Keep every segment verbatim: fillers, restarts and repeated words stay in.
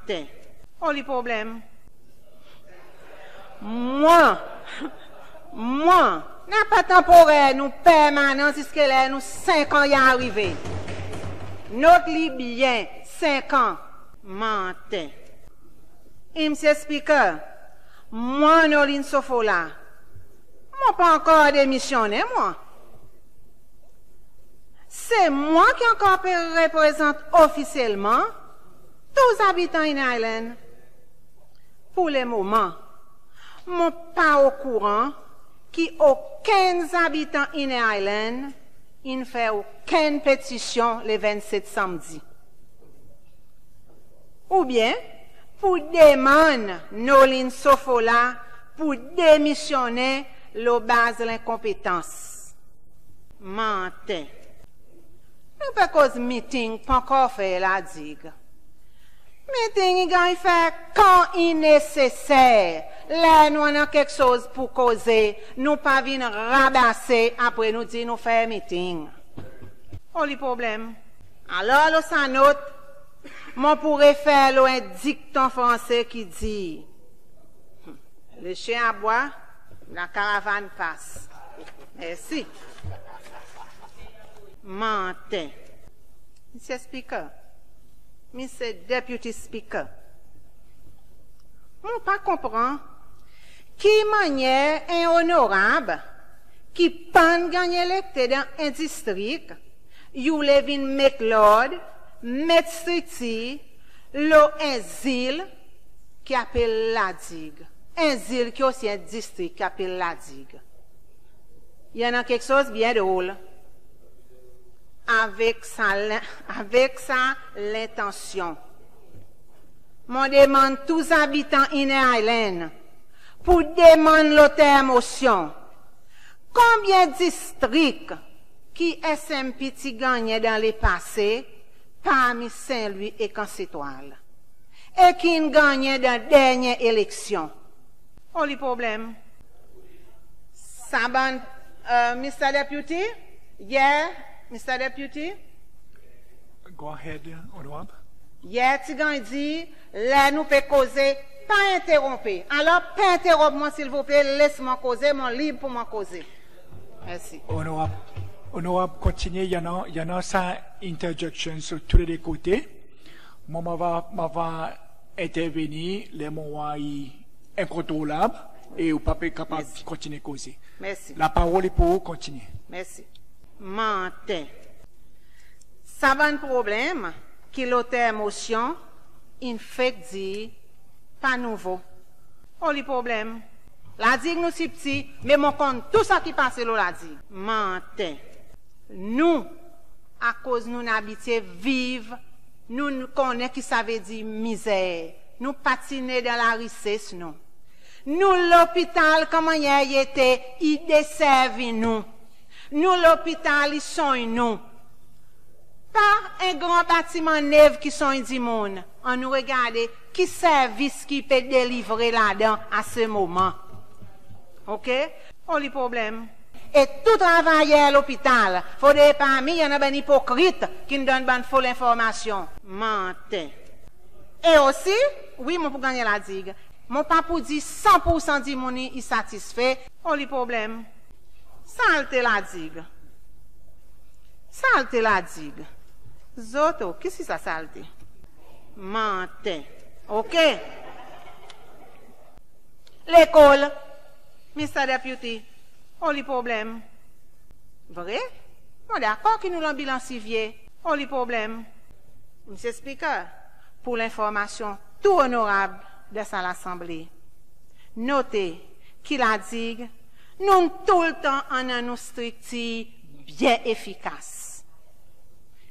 Manter. Oli problenm? Mwan, mwan, napa tanporer, nou permanan ziska ler nou senk an i arive. Not li byen, senk an. Manter. Msye Speaker, mwan Noline Sofola, mon pa ankor demisyonnen mwan. Se mwan ki ankor pe reprezant ofisyelman tou zabitan Inner Island. Pour lemoman, mon pa okouran ki okenn zabitan Inner Island in fer okenn petisyon le vennset Sanmdi. Oubyen pour demann Noline Sofola pour demisyonnen lo baz lenkonpetans. Manter. Nou pe koz miting pa ankor fer La Digue. Miting i ganny fer kan i neseser. Ler nou annan keksoz pour koze, nou pa vin rabase apre nou dir nou fer miting. Oli problenm? Alor lo sa not, mon pou refer lo en dikton franse ki dir, le chien aboie, la caravane passe. Mersi. Manter. Msye Speaker, Msye Deputy Speaker, mon pa konpran ki mannyer en onorab ki pa'n ganny elekte dan en distrik, i oule vin met lord, met striktir lo en zil ki apel La Digue. En zil ki osi en distrik ki apel La Digue. I annan keksoz byen drol avek sa len-, avek sa lentansyon. Mon demann tou zabitan Inner Island pour demann loter mosyon, konbyen distrik ki SNP ti gannyen dan lepase parmi Saint Louis ek Anse Etoile, e ki'n gannyen dan dernyen eleksyon? Oli problenm? Sa bann, e, Mr Deputy? Yeah, Mr Deputy? Go ahead, Onorab. Yer ti ganny dir, ler nou pe koze, pa enteronpe. Alor, pa enteronp mwan silvouple, les mwan koze, mon lib pour mwan koze. Mersi. Onorab, Onorab, kontinyen, i annan, i annan sa interjection sur tou le de kote. Mwan, mon ava, mon ava entervenir ler mon war i enkontrolab e ou pa pe kapab kontinyen koze. Mersi. Laparol i pour ou, kontinyen. Mersi. Manter. Sa bann problenm ki loter mosyon in fek dir pa nouvo. Oli problenm? La Digue nou ti pti, me mon konn tou sa ki pase lo La Digue. Manter. Nou, akoz nou'n abitye viv, nou, nou konnen ki savedir mizer. Nou pa ti ne dan larises nou. Nou lopital, konman i ete, i deservi nou. Nou lopital, i sony nou. Pa en gran batiman nev ki sony dimoun. Annou regarde ki servis ki pe delivre ladan a se moman. OK? Oli problenm? E tou travayer lopital, fodre parmi i annan bann ipokrit ki'n donn bann fo lenformasyon. Manter. E osi, wi, mon pou gannyen La Digue. Mon pa pou dir san pour san dimoun i satisfe. Oli problenm? Salte La Digue. Salte La Digue. Zot, o, kisisa salte? Manter. OK. Lekol, Mr Deputy, oli problenm? Vre? Mon dakor ki nou lanbilans i vye. Oli problenm? Msye Speaker, pour lenformasyon tou onorab dan sa Lasanble, note ki La Digue, nou'n toultan annan nou striktir byen efikas.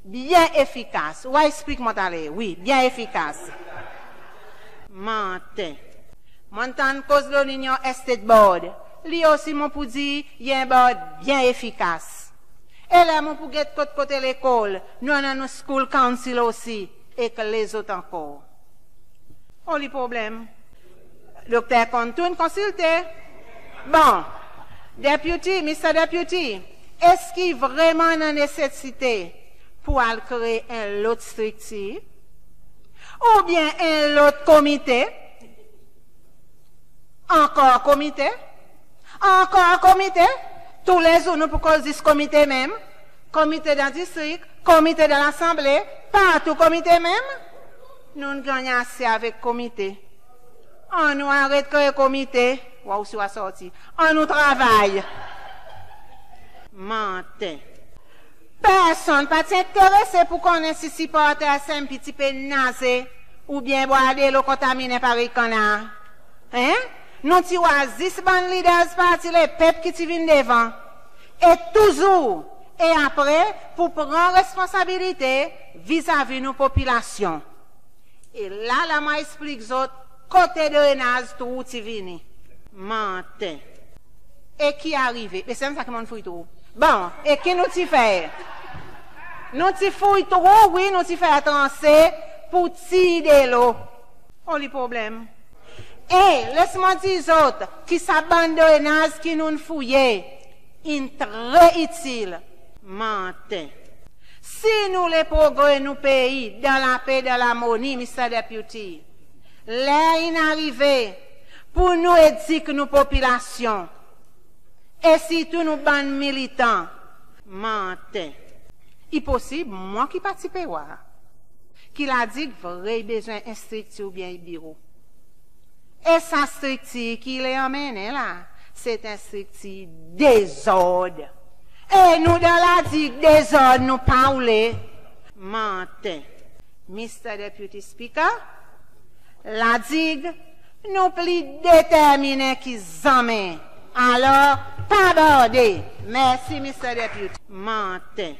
Byen efikas. Ou a eksplik mwan taler. Wi, byen efikas. Manter. Mon'n tann koz lo Union Estate Board. Li osi mon pou dir i en board byen efikas. E ler mon pou get kot kote lekol, nou annan nou school council osi, ek lezot ankor. Oli problenm? Dokter Kontoun konsilte. Bon, Deputy, Mr Deputy, eski vreman annan nesesite pour al kree en lot striktir? Oubyen en lot komite? Ankor komite? Ankor komite? Toulezour nou pou koz zis komite menm? Komite dan distrik, komite dan Lasanble, partou komite menm? Nou'n ganny ase avek komite. Annou aret kree komite, war si ou a sorti. Annou travay. Manti. Personn pa ti enterese pour konnen si siporter SNP ti pe naze oubyen bwar delo kontaminen parey kannar. En? Nou ti war zis bann leaders Parti Lepep ki ti vin devan. E touzour, e apre, pour pran responsabilite vizavi nou popilasyon. E la, la mon a eksplik zot kote drenaz trou ti vini. Manti. E ki arive? Be sanmenm sa ki mon'n fouy trou. Bon, e ki nou ti fer? Nou ti fouy trou, wi, nou ti fer transe pour tir delo. Oli problenm? E les mon dir zot ki sa bann drenaz ki nou'n fouye in tre itil. Manti. Si nou le progre nou pei dan lape, dan larmoni, Mr Deputy, ler in arive pour nou edik nou popilasyon, e sirtou nou bann militan. Manti. I posib mwan ki pa ti pe war ki La Digue vre i bezwen en striktir oubyen en biro. E sa striktir ki i le anmennen la, se en striktir dezord. E nou dan La Digue, dezord nou pa oule. Manti. Mr Deputy Speaker, La Digue, nou pli determinen ki zanmen. Alor, pa borde. Mersi, Mr Deputy. Manti.